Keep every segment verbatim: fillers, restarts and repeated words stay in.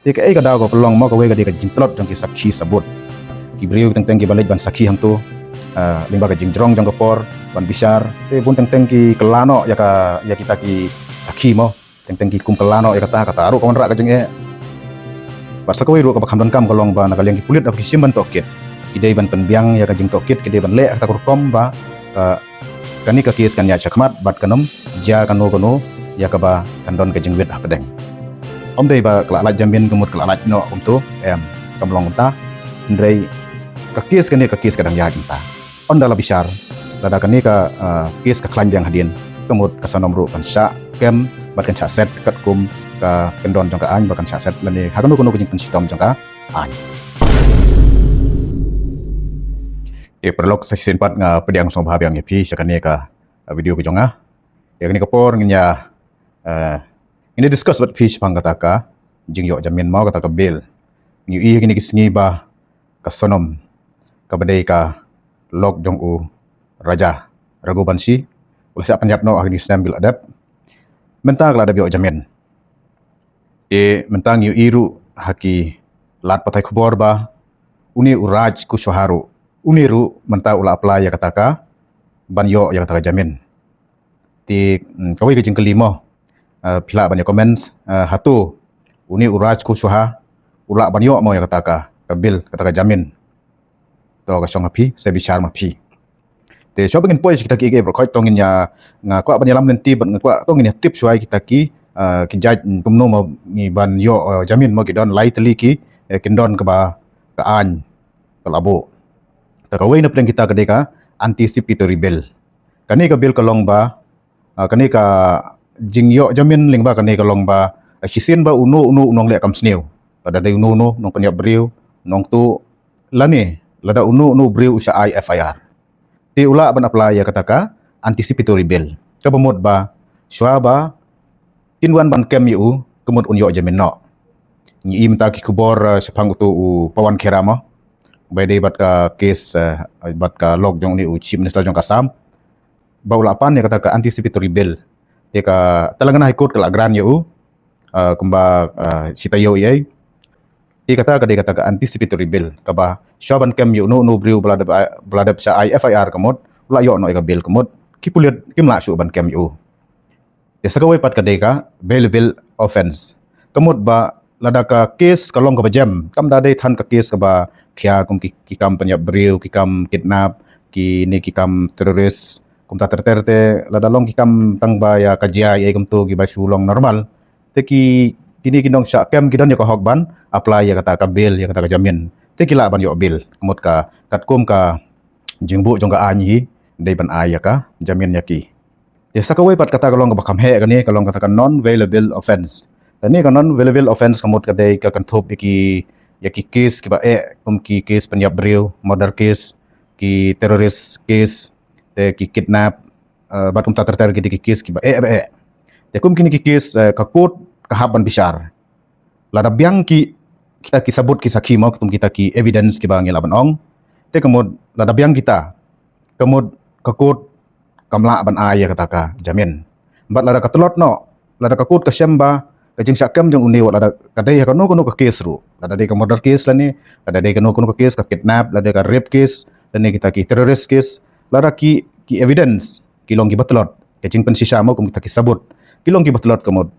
Te kaei ka daw ka pynlong mo, kawei ka dei ka jingtlot jong ki sakhi sabut. Ki briew teng teng kiba leit ban sakhi hangto, ah, lyngba ka jingjrong jong ka por ban bishar, te bun teng teng ki kylla noh ïa ka, ïa kita ki sakhi mo. Teng teng ki kum kylla noh ïa kata, kata ruh ka wanrah ka jingeh. Bad sa kawei ruh kaba kham donkam ka long ba na ka liang ki pulit haba ki shim ban tohkit, ki dei ban pynbiang ïa ka jingtohkit, ki dei ban leh ha kata ka rukom ba ka, kane ka kes kan ïaid shakhmat bad kan ym jia kano kano ïa kaba kan don ka jingwit hapdeng. Ym dei ba ka la lait jamin ka mut ka la lait noh kumto, em, kam long kumta. Hynrei ka kes kane, ka kes ka dang ïaid kumta. Ynda la bishar, lada kane ka, ah, kes ka khlaiñ biang hadien, ka mut ka Sonom ruh kan shah kem bad kan shah set katkum ka kyndon jong ka aiñ ba kan shah set lane ha kano kano ka jingpynshitom jong ka aiñ. Te paralok, sa shisien pat nga pdiang sngewbha biang ïa phi sha kane ka, ah, video ka jong nga. Ïa kane ka por ngin ïa, ah, ngin ïa discuss bad phi shaphang kata ka jingïoh jamin mo, kata ka bail. Ngi ïohi kine ki sngi ba ka Sonom, kaba dei ka lok jong u Raja Raghuvanshi, u la shah pynïap noh ha kine ki snem ki la dep. Mynta ka la dep ïoh jamin. Te mynta ngi ïohi ruh ha ki lad pathai khubor ba une u Raj Kushwaha ruh, une ruh mynta u la apply ïa kata ka, ban ïoh ïa kata ka jamin. Te, mm, kawei ka jingkylli mo, ah, phi lah ban ïa comments, ah, hato une u Raj Kushwaha u lah ban ïoh mo ïa kata ka, ka bail, kata ka jamin? To ka shong ha phi, sa bishar ma phi. Te shuwa ba ngin poi sha kita kiei kiei baroh khoit, to ngin ïa, nga kwah ban ïalam lynti bad nga kwah to ngin ïa tip shuwa ïa kita ki, ah, ki judge, mm, kumno mo ngi ban ïoh, ah, jamin mo, ki don lai tylli ki, eh, kyndon kaba ka aiñ ka la buh. Ta kawei na pdeng kita ka dei ka anticipatory bail. Kane ka bail ka long ba, ah, kane ka jingïoh jamin lyngba kane ka long ba, ah, shisien ba uno uno u nongleh kam sniew, lada dei uno uno nongpynïap briew, nongtuh, lane lada uno uno briew u shah ai F I R, te u lah ban apply ïa kata ka anticipatory bail. Kaba mut ba shuwa ba kin wan ban kem ïa u, ka mut un ïoh jamin noh. Ngi ïohi mynta ki khubor, eh, shaphang uto u Pawan Khera mo, ba dei bad ka kes, eh, bad ka lok jong une u Chief Minister jong ka Assam, ba u la pan ïa kata ka anticipatory bail. Te ka Telangana High Court ka la grant ïa u, ah, kumba, ah, shi taïew ei ei. Te kata ka dei kata ka anticipatory bail, kaba shuwa ban kem ïa uno uno briew ba la dep, ba la dep shah ai F I R, ka mut u la ïoh noh ïa ka bail, ka mut ki pulit kim lah shuh ban kem ïa u. Te sa kawei pat ka dei ka bailable offence. Ka mut ba lada ka kes ka long kaba jem, kam da dei than ka kes kaba khia kum ki, ki kam pynïap briew, ki kam kidnap, kine ki kam terrorist, kumta ter ter, te lada long ki kam tang ba ïa ka jia ei ei kumto kiba shu long normal, te ki, kine ki nongshah kem ki don ïa ka hok ban apply ïa kata ka bail, ïa kata ka jamin. Te ki lah ban ïoh bail, ka mut ka katkum ka jingbuh jong ka aiñ hi, dei ban ai ïa ka jamin ïa ki. Te sa kawei pat kata ka long kaba kham heh kane, ka long kata ka non bailable offence. Kane ka non bailable offence ka mut ka dei ka kynthup ïa ki, ïa ki kes kiba eh, kum ki kes pynïap briew, murder case, ki terrorist case, te ki kidnap, eh, bad kumta ter ter, ki dei ki kes kiba eh ba eh. Te kum kine ki kes, eh, ka court ka hap ban bishar. Lada biang ki, kita ki sabut, ki sakhi mo, kum kita ki evidence kiba ngi lah ban ong, te ka mut lada biang kita, ka mut ka court kam lah ban ai ïa kata ka jamin. Bad lada ka tlot noh, lada ka court ka shem ba ka jingshah kem jong une, wat lada ka dei ha kano kano ka kes ruh, lada dei ka murder case lane, lada dei kano kano ka kes, ka kidnap, lada dei ka rape case, lane kita ki terrorist case, lada ki, ki evidence ki long kiba tlot, ka jingpynshisha mo, kum kita ki sabut ki long kiba tlot, ka mut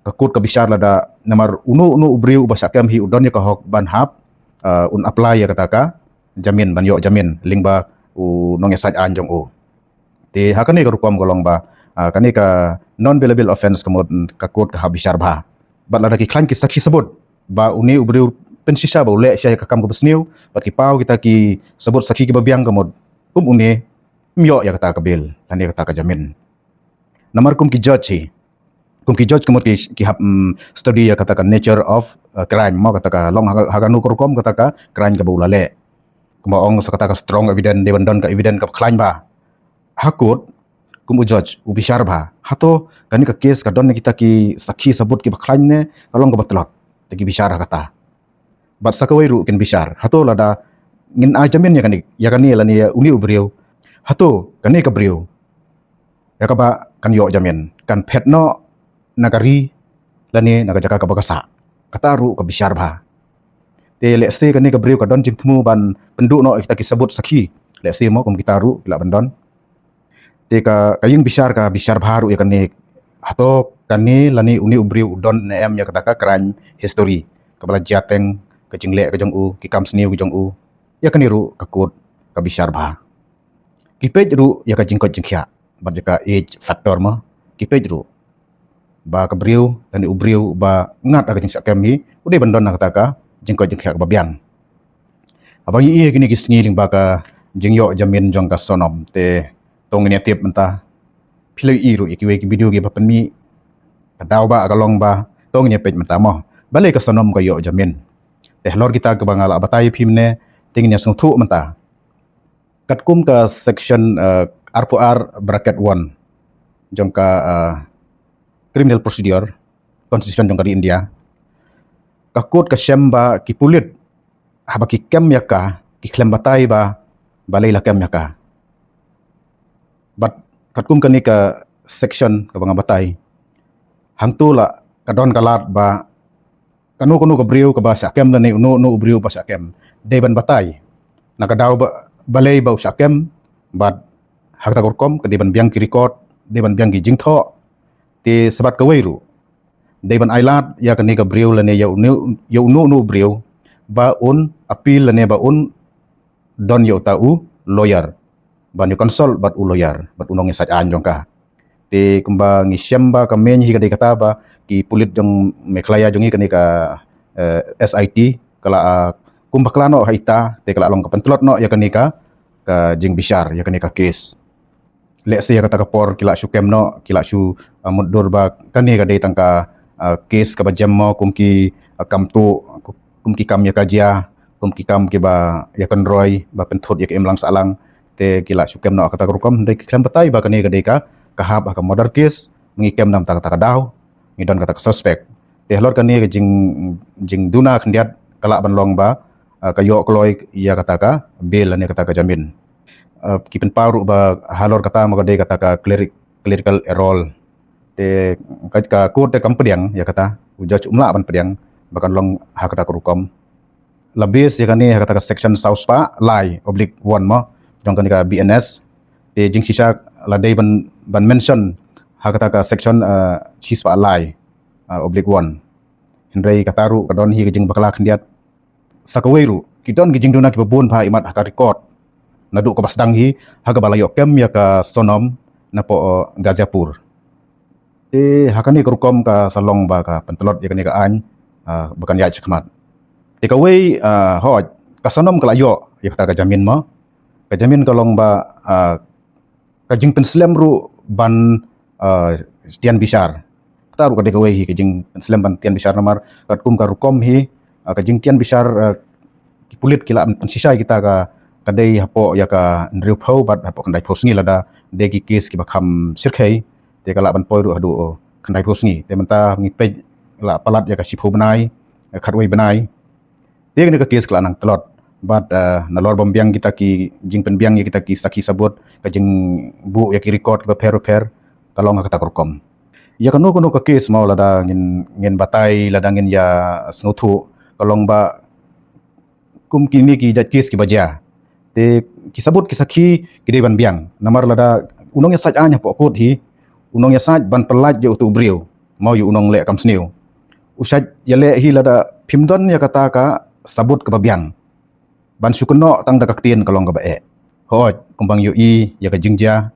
ka court ka bishar lada namar uno uno u briew uba shah kem hi u don ïa ka hok ban hap, ah, un apply ïa kata ka jamin, ban ïoh jamin lyngba u nongïasaid aiñ jong u. Te ha kane ka rukom ka long ba, ah, kane ka non bailable offence, ka mut, mm, ka court ka hap bishar bha. Bad lada ki khlaiñ ki sakhi sabut ba une u briew pynshisha ba u leh shisha ïa ka kam kaba sniew, bad ki paw kita ki sabut sakhi kiba biang, ka mut kum une ym ïoh ïa kata ka bail lane kata ka jamin. Namar kum ki judge hi, kum ki judge ka mut ki, ki hap, mm, study ïa kata ka nature of, uh, crime mo, kata ka long ha, ha kano ka rukom kata ka crime kaba u la leh. Kumba ong, sa kata ka strong evidence, dei ban don ka evidence kaba khlaiñ bha. Ha court, kum u judge u bishar bha, hato kane ka kes ka don kita ki sakhi sabut kiba khlaiñ ne ka long kaba tlot, te ki bishar ha kata. Bad sa kawei ruh kin bishar, hato lada ngin ai jamin ïa kane, ïa kane lane ïa une u briew, hato kane ka briew ïa kaba kan ïoh jamin kan phet noh na ka ri lane na ka jaka kaba ka sah? Kata ruh ka bishar bha. Te lehse kane ka briew ka don jingthmu ban pynduh noh ïa kita ki sabut sakhi. Lehse mo kum kita ruh ki lah ban don. Te ka, ka ïing bishar ka bishar bha ruh ïa kane. Hato kane lane une u briew u don ne em ïa kata ka crime history. Kaba la jia teng, ka jingleh ka jong u, ki kam sniew ki jong u. Ïa kane ruh ka court ka bishar bha. Ki peit ruh ïa ka jingkoit jingkhiah. Bad ïa ka age factor mo. Ki peit ruh ba ka briew, lane u briew ba ngat ha ka jingshah kem hi, u dei ban don ha kata ka jingkoit jingkhiah kaba biang. Haba ngi ïohi kine ki sngi lyngba ka jingïoh jamin jong ka Sonam, te to ngin ïa tip mynta. Phi la ïohi ruh ïa kiwei ki video kiba pynmih, ka daw ba ka long ba, to ngin ïa peit mynta mo. Balei ka Sonam ka ïoh jamin. Te halor kita kiba nga la batai ïa phi mynne, te ngin ïa sngewthuh mynta. Katkum ka section, eh, arphew ar bracket one jong ka, eh, criminal procedure, constitution jong ka ri India. Ka court ka shem ba ki pulit haba ki kem ïa ka, ki khlem batai ba balei la kem ïa ka. Bad katkum kane ka section kaba nga batai, hangto la ka don ka lad ba kano kano ka briew kaba shah kem lane uno uno u briew ba shah kem, dei ban batai na ka daw ba, balei ba u shah kem. Bad ha kata ka rukom ka dei ban biang ki record, dei ban biang ki jingthoh. Te shaphang kawei ruh, dei ban ai lad ïa kane ka briew lane ïa uno, ïa uno uno u briew ba un appeal lane ba un don ïa uta u lawyer, ban ïa consult bad u lawyer, bad u nongïasaid aiñ jong ka. Te kumba ngi shem ba ka main hi ka dei kata ba ki pulit jong Meghalaya jong ngi, kane ka, eh, S I T, ka la, ah, kumba khlad noh ha ita, te ka la long ka pyntlot noh ïa kane ka, ka jingbishar ïa kane ka case. Lehse ïa kata ka por ki la shu kem noh, ki la shu, ah, mutdur ba kane ka dei tang ka, ah, case kaba jem mo, kum ki, ah, kam tuh, kum ki kam ïa ka jia, kum ki kam kiba ïa kynroi ba pynthut ïa ka imlang sahlang. Te ki la shu kem noh ha kata ka rukom, dei ki khlem batai ba kane ka dei ka, ka hap ha ka murder case, ngi kem na kata ka daw, ngi don kata ka suspect. Te halor kane ka jing, jingduna khyndiat ka lah ban long ba, ah, ka ïoh kloi ïa kata ka bail lane kata ka jamin. Ah, ki pynpaw ruh ba halor kata mo ka dei kata ka cleric-, clerical error. Te ka, ka court te kam pdiang ïa kata, u judge um lah ban pdiang ba kan long ha kata ka rukom. La base ïa kane ha kata ka section saw spah lai oblique one mo jong kane ka B N S. Te jingshisha la dei ban, ban mention ha kata ka section, eh, shi spah lai, eh, oblique one. Hynrei kata ruh ka don hi ka jingbakla khyndiat. Sa kawei ruh ki don ki jingduna kiba bun bha imat ha ka record naduh kaba sdang hi, ha kaba la ïoh kem ïa ka Sonam napoh, eh, Ghaziapur. Te ha kane ka rukom ka sa long ba ka pyntlot ïa kane ka aiñ, ah, ba kan ïaid shakhmat. Te kawei, ah, hooid, ka Sonam ka la ïoh ïa kata ka jamin mo. Ka jamin ka long ba, ah, ka jingpynslem ruh ban, ah, tian bishar. Kata ruh ka dei kawei hi ka jingpynslem ban tian bishar namar katkum ka rukom hi, ah, ka jingtian bishar, ah, ki pulit ki la pynshisha ïa kita ka, ka dei hapoh ïa ka hynriewphew bad hapoh khyndaiphew sngi lada dei ki case kiba kham shyrkhei. Te ka lah ban poi ruh haduh, oh, khyndaiphew sngi. Te mynta ngi peit la palat ïa ka shiphew bnai, eh, khatwei bnai. Te kane ka case ka la nang tlot. Bad, eh, nalor bym biang kita ki jingpynbiang ïa kita ki sakhi sabut, ka jingbuh ïa ki record kiba pher bapher, ka long ha kata ka rukom. Ïa kano kano ka case mo lada ngin, ngin batai, lada ngin ïa sngewthuh, ka long ba kum kine ki jait case kiba jia. Te ki sabut ki sakhi ki dei ban biang. Namar lada u nongïasaid aiñ hapoh court hi, u nongïasaid ban pyllait ïa uto u briew, mo ïa u nongleh kam sniew, u shait ïaleh hi lada phim don ïa kata ka sabut kaba biang ban shu kynnoh tang da ka ktien ka long kaba eh. Hooid, kumba ngi ïohi ïa ka jingjia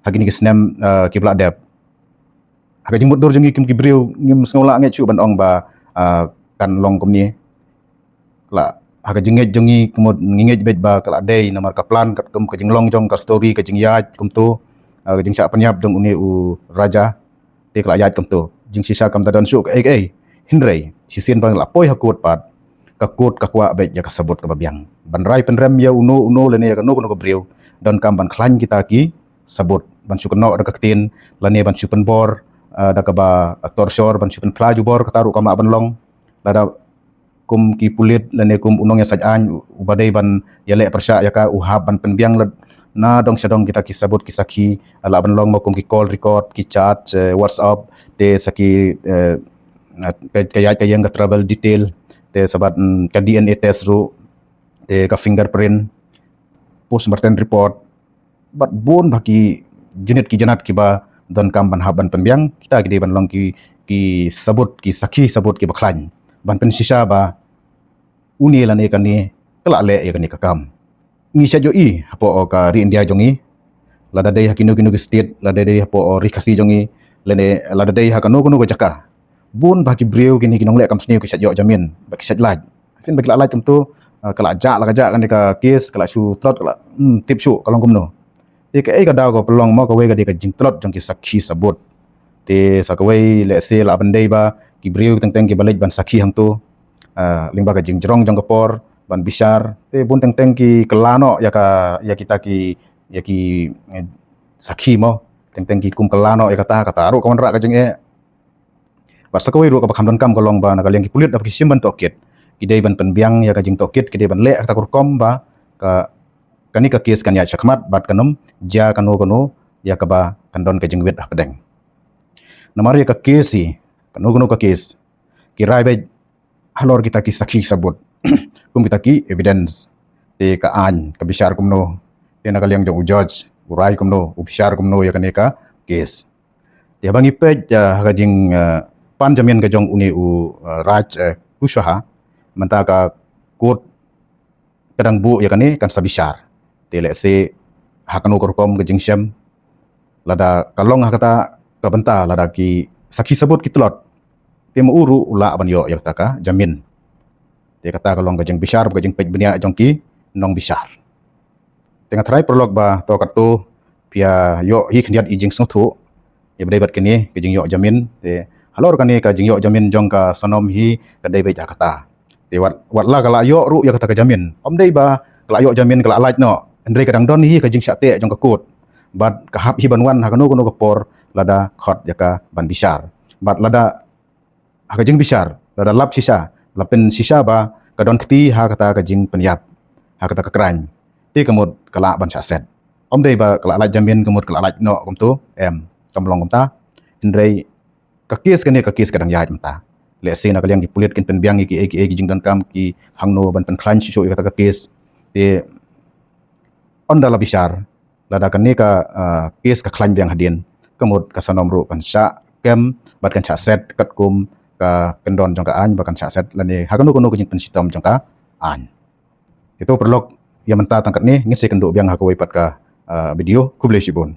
ha kine ki snem, eh, kiba la dep. Ha ka jingmutdur jong ngi kum ki briew ngim sngew lah ngeit shuh ban ong ba, ah, kan long kumne. Ka la, ha ka jingngeit jong ngi kumno ngi ngeit beit ba ka la dei namar ka plan katkum ka jinglong jong ka story, ka jingïaid kumto, ah, ka jingshah pynïap jong une u Raja. Te ka la ïaid kumto. Jingshisha kam da don shuh kaei kaei. Hynrei shisien ba la poi ha court pat, ka court ka kwah beit ïa ka sabut kaba biang ban rai pynrem ïa uno uno lane ïa kano kano ka briew. Donkam ban khlaiñ kita ki sabut ban shu kynnoh da ka ktien lane ban shu pynbor, ah, da kaba torture, ban shu pynphla jubor, kata ruh kam lah ban long. Lada kum ki pulit lane kum u nongïasaid aiñ uba dei ban ïaleh pyrshah ïa ka, u hap ban pynbiang lad na dong sha dong kita ki sabut ki sakhi, ah, lah ban long mo kum ki call record, ki chat, eh, WhatsApp, te sa ki, eh, Ka, ka ïaid ka ïeng ka travel detail, te sa bad, mm, ka D N A test ruh, te ka fingerprint, postmortem report, bad bun bah ki jingit ki jingat kiba donkam ban hap ban pynbiang, kita ki dei ban long ki, ki sabut, ki sakhi sabut kiba khlaiñ ban pynshisha ba une lane kane ka la leh ïa kane ka kam. Ngi shait ïohi hapoh ka ri India jong ngi, lada dei ha kino kino ki state, lada dei hapoh ri Khasi jong ngi, lane lada dei ha kano kano ka jaka, bun bah ki briew kine ki nongleh kam sniew ki shait ïoh jamin, ba ki shait lait. Shisien ba ki la lait kumto, ah, ka la jah la ka jah kane ka case, ka la shu tlot, ka la, hmm, tip shuh ka long kumno. Te kaei ka daw ka pynlong mo? Kawei ka dei ka jingtlot jong ki sakhi sabut. Te sa kawei, lehse lah ban dei ba ki briew teng teng kiba leit ban sakhi hangto, ah, lyngba ka jingjrong jong ka por ban bishar, te bun teng teng ki kylla noh ïa ka, ïa kita ki, ïa ki, eh, sakhi mo. Teng teng ki kum kylla noh ïa kata, kata ruh ka wanrah ka jingeh. Bad sa kawei ruh kaba kham donkam ka long ba na ka liang ki pulit haba ki shim ban tohkit, ki dei ban pynbiang ïa ka jingtohkit, ki dei ban leh kata ka rukom ba ka, kane ka case kan ïaid shakhmat bad kan ym jia kano kano ïa kaba kan don ka jingwit hapdeng. Namar ïa ka case hi, kano kano ka case, ki rai beit halor kita ki sakhi sabut, kum kita ki evidence. Te ka aiñ ka bishar kumno, te na ka liang jong u judge u rai kumno, u bishar kumno ïa kane ka case. Te haba ngi peit, ah, ha ka jing, ah, pan jamin ka jong une u, ah, Raj, eh, Kushwaha, mynta ka court ka dang buh ïa kane kan sa bishar. Te lehse ha kano ka rukom ka jingshem, lada ka long ha kata ka bynta, lada ki sakhi sabut ki tlot, te ma u ruh u lah ban ïoh ïa kata ka jamin. Te kata ka long ka jingbishar, ka jingpeit bniah jong ki nongbishar. Te nga tharai paralok ba to katto phi ïa ïoh hi khyndiat i jingsngewthuh ïa ba dei bad kane ka jingïoh jamin. Te halor kane ka jingïoh jamin jong ka Sonam hi ka dei beit ha kata. Te wat, wat la ka la ïoh ruh ïa kata ka jamin, ym dei ba ka la ïoh jamin ka la lait noh, hynrei ka dang don hi ka jingshah teh jong ka court. Bad ka hap hi ban wan ha kano kano ka por lada khot ïa ka ban bishar. Bad lada ha ka jingbishar, lada lap shisha, la pynshisha ba ka don kti ha kata ka jingpynïap, ha kata ka crime, te ka mut ka lah ban shah set. Ym dei ba ka la lait jamin ka mut ka la lait noh kumto, em, kam long kumta. Hynrei ka case kane ka case ka dang ïaid mynta. Lehse na ka liang ki pulit kin pynbiang ïa kiei kiei ki jingdonkam ki hangno ban pynkhlaiñ shuh shuh ïa kata ka case. Te ynda la bishar, lada kane ka, ah, case ka khlaiñ biang hadien, ka mut ka Sonam ruh kan shah kem bad kan shah set katkum ka kyndon jong ka aiñ ba kan shah set lane ha kano kano ka jingpynshitom jong ka aiñ. Te to paralok, ïa mynta tang katne, ngin sa ïakynduh biang ha kawei pat ka, ah, video. Khublei shibun.